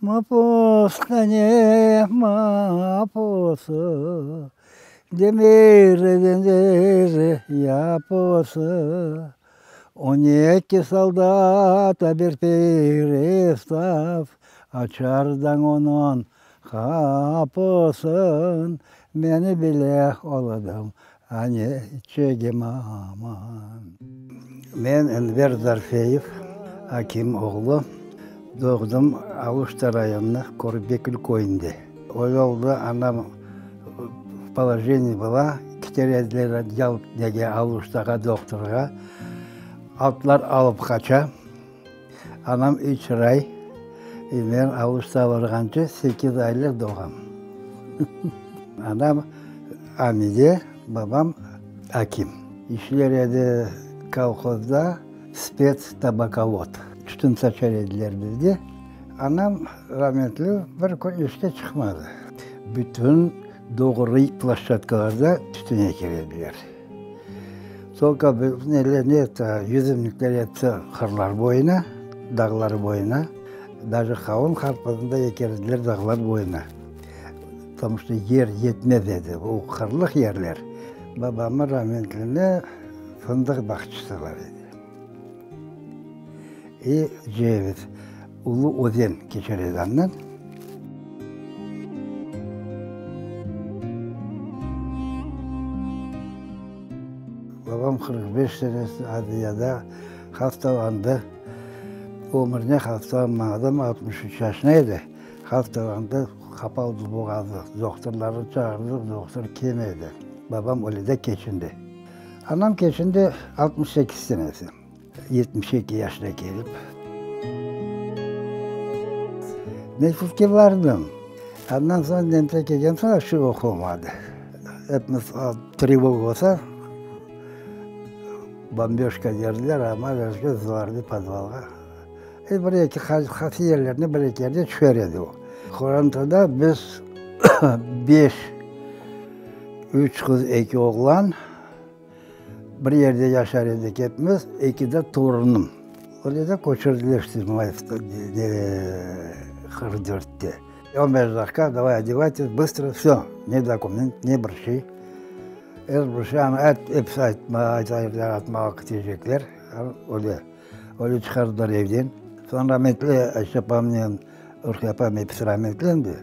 Mapushane mapusı, Demir demir yapusı, On eki soldata bir pristav, Açardan onıñ qapusın, Meni bile oladım, aneçegim aman. Men Enver Zarfeyev, Akim oğlu, doğdım Aluşta rayonı Körbekül köyünde. O yolda anam v polojenii была, keter ediler nege Aluştağa dohturğa, atlar alıp qaça. Anam üç ray, men Aluştağa barğance sekiz aylıq doğam. Anam Amide, babam Akim. İşler edi kolhozda spets tabakovod. Tütün saçar ediler bizde. Anam rametli bir kün işke çıqmadı. Bütün doğru ploşçadkalarda tütün eker ediler. Tolko neler ne yüzümlikler episi qırlar boyuna, dağlar boyuna, daje qavun qarpıznı da eker ediler dağlar boyuna. Потому что yer yetmez edi, o qırlıq yerler. Babamnıñ rametline fındıq bağçası bar edi. İ ceviz, Ulu Özen keçer edi andan. Babam 45 senesi Aziyada hastalandı. Ömrüne hastalanmadı, 63 yaşında edi. Hastalandı, qapaldı boğazı. Dohturlarnı çağırdı, dohtur kelmedi. Babam öyle de keçindi. Anam keçindi 68 senesi. 72 yaşına kelip. Mektepke bardım. Andan soñ nemse kelgen soñ şu oqumadı. Epimiz trevoga olsa, bombeşka derdiler, amma herkes vardı podvalğa. E, bir eki qaysı yerlerine bir eki yerde tüşer edi o. Qorantada biz beş, üç qız, eki oğlan. Bir yerde yaşar edik epimiz, eki de torunım. Öyle de köçürdiler işte 44-te. On beş daqqa, davay odevaytes, bıstro, vsö, ne dokument, ne bir şey. Er bir şey, ana episi aytmağa ketecekler, öyle, öyle çıqardılar evden. Soñ rametli Ayşe apamnen Urhiye apam episi rametli endi.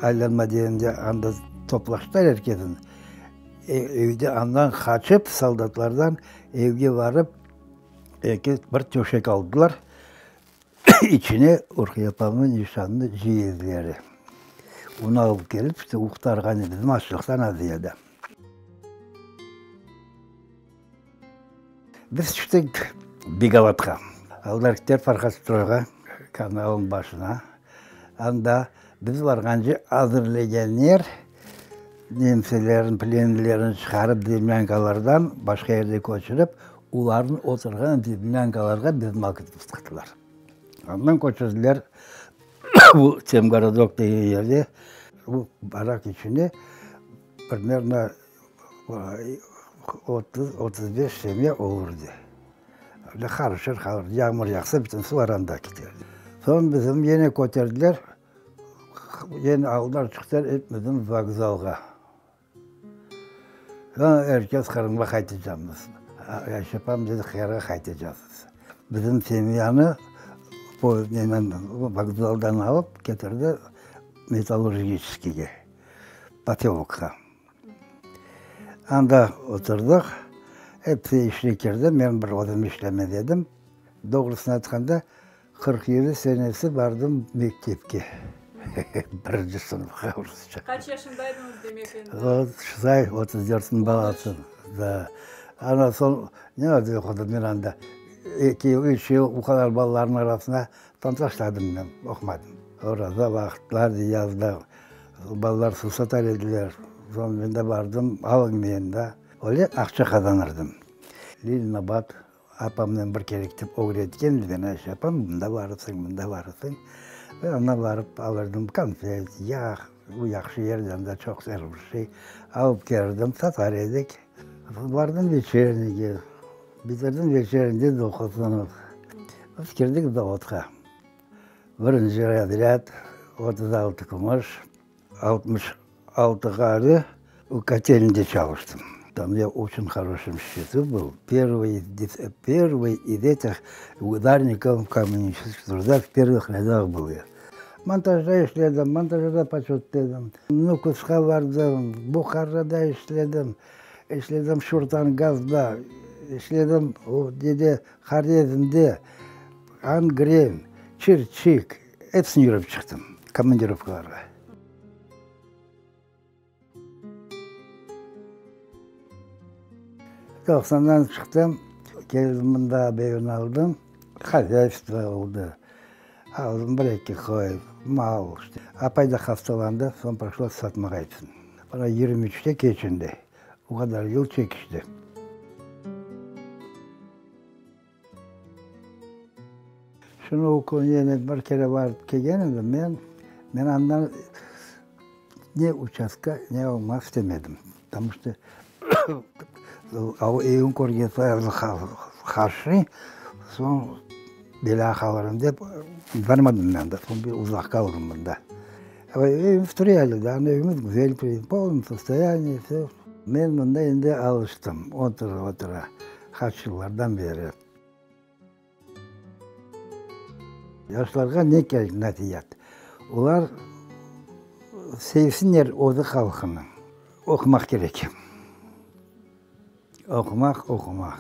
Aylanma degende anda toplaştılar er kesin. Evde andan qaçıp, soldatlardan evge barıp, eki bir töşek aldılar, içine Urhiye apamnıñ nişanlı ciyezleri. Onı alıp kelip, işte, qurtarğan edi bizim açlıqtan aziyada. Biz tüştik Begavatqa. Aldılar kettiler Farhatstroyğa, kanalnıñ başına. Anda biz barğance azırlegenler, nemselerniñ plenlilerini çıqarıp zemlânkalardan başqa yerge köçürip, olarnıñ oturğan zemlânkalarğa bizni alıp ketip tıqtılar. Andan köçürdiler bu Temgorodok degen yerde, bu barak içine primerno 30, 35 semya olurdı. Öyle qarışır qalırdı. Yağmur yağsa, bütün suv aranda keterdi. Soñ bizim yine köterdiler, yine aldılar, çıqtılar epimizin vokzalğa. Soñ er kes Qırımğa qaytacaqmız. Ayşe apam dedi, Qıyarğa qaytacaqsız. Bizim semyanı poyezdnen vokzaldan alıp ketirdi Metallurgiçeskiyge, posölokqa. Anda oturdıq, episi işke kirdi, men bir özüm işlemez edim. Doğrusını aytqanda, 47 senesi bardım mektepke, birinci sınıfqa rusça. Qaç yaşındaydıñız demek endi? Say, 34-niñ balası, da. Ondan soñ ne oldı oqudım men anda, eki yıl, üç yıl bu qadar balalarnıñ arasında taşladım men, oqumadım. Oraza vaqıtlar, yazda. Balalar suv satar ediler. Soñ men de bardım, alıñ meni de. Öyle aqça qazanırdım. Leninabad apamnen bir kere ketip ögretken meni Ayşe apam, mında barırsıñ, mında barırsıñ. Ve anda barıp alırdım konfet, yağ, bu yahşı yer, anda çoq er bir şey alıp kelirdim, satar edik. Bardım veçerniyge, bitirdim veçerniyde doquz sınıf. Biz kirdik zavodqa. Birinci razrâd, 36 kümüş, 66 ğarı kötelnıde çalıştım. Там я очень хорошем счету был. Первый, первый из этих ударников коммунистического труда в первых рядах был я. Montajda işledim, montajda почет edim. Nukusqa bardım, Buharada işledim. İşledim Şurtangazda, işledim o nede, Horezmde, Angren, Çirçik, episini yürip çıqtım komandirovkalarğa. Doqsandan çıqtım, keldim mında, evni aldım, hozyaystvo oldı. Aldım bir-eki qoy, mal, işte. Apay da hastalandı, soñ prişlos satmağa episini. Mına 23-te keçindi, o qadar yıl çekişti. Şunı o kün ene bir kere barıp kelgen edim men, men andan ne uçastka, ne almaq istemedim. Потому что evin körgen qarşı, soñ belâğa qalırım dep barmadım men anda, soñ bir uzaqqa aldım mında. Evimiz tura edi, evimiz güzel, в полном состоянии, все. Men mında endi alıştım, otura otura, qaç yıllardan beri. Yaşlarğa ne kerek nasiat? Olar sevsinler özü halqını. Oqumaq kerek. Oqumaq, oqumaq.